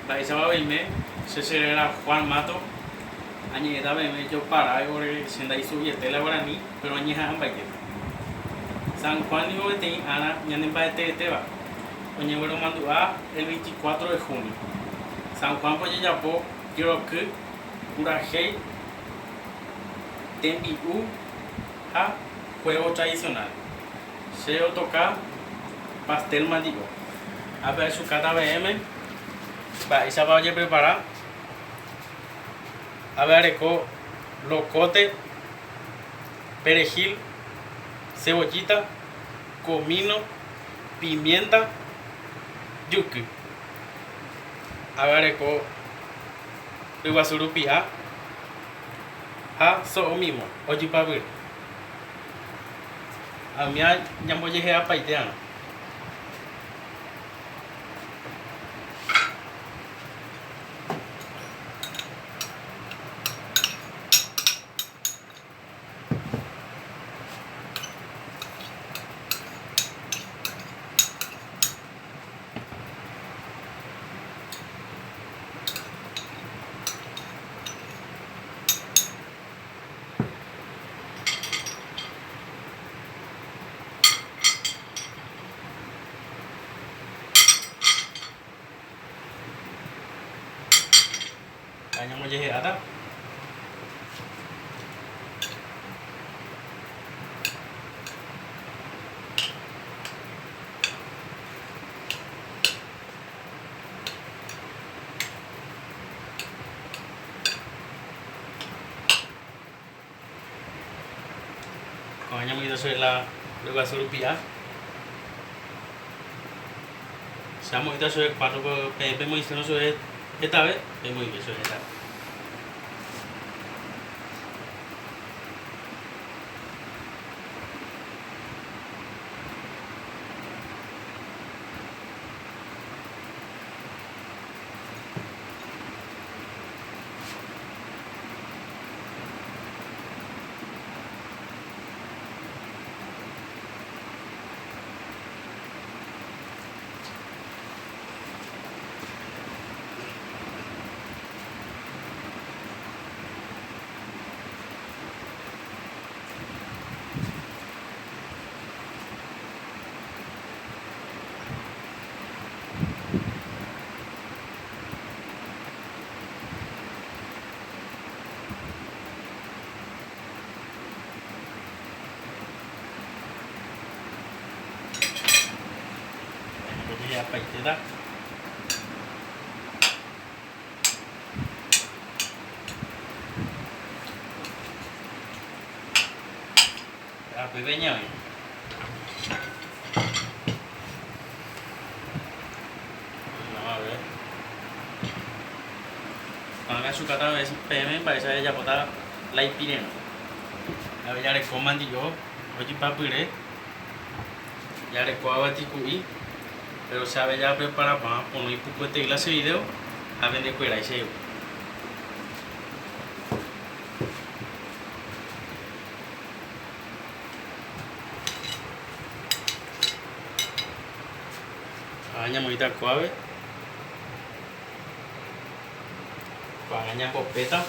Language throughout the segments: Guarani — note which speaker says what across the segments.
Speaker 1: Mba'éichapa oime che che réra Juan Mato, añe'ẽta peẽme joparái ore che ndaisuviete la guarani, péro añeha'ãmbaitéta. San Juan ningo peteĩ ára ñanemba'eteetéva, oñegueromandu'a el 24 de junio. San Juan-pe ojejapo jeroky, purahéi, tembi'u ha juego tradicional. Che otoka pastel mandi'o. Ápe ahechukáta peẽme mba'éichapa ojeprepara. Ápe areko locote, perejil, cebollita, comino, pimienta, juky. Ápe areko ryguasu rupi'a ha so'o mimo ojypavyre. Ha umíva ñambojehe'apaite va'erã. Ha ñambojehe'áta. Ko'ã ñamoĩta chupe la ryguasu rupi'a. Che amoĩta chupe cuatro peẽ pemoĩsérõ chupe hetave, pemoĩve chupe hetave. Ojejapaitéta. Apépe ñaoĩ. A ver. Ko'ág̃a chukata peẽme mba'éicha jajapóta la ipirerõ. Avei jareko mandi'o ojypapyre, jareko avati ku'i, péro che avei japreparapáma pono ipukuetei la che video ha pendekuerái chehegui. Ha ñamoĩta kuápe. Ko'ág̃a ñambopéta.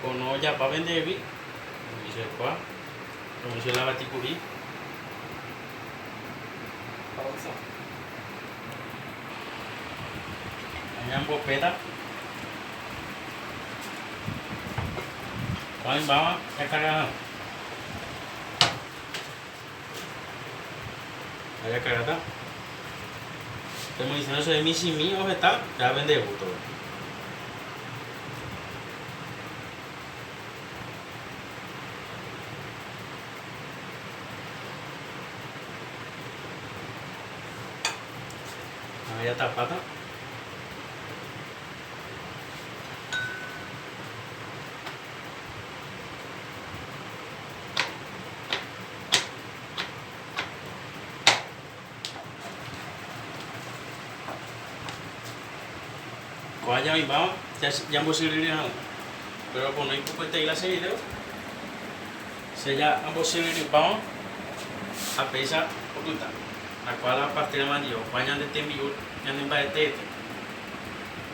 Speaker 1: Pono ojapa pendehegui, omoĩ chupe kua, omoĩ chupe la avati ku'i. Pausa. Ha ñambopéta. Ko'ãimbáma jakarga hag̃ua. Ha jakargáta. Pemoĩsérõ chupe michĩmi o heta, péva pende gústope. Ha jatapáta. Ko'ã ñamoĩmbáva jambochyryry hag̃ua. Péro pono ipukuetei la che video, che ja ambochyryrypáva. Ha péicha opyta. Akuaa la pastel mandi'o, kua ñande tembi'u ñane mba'eteete.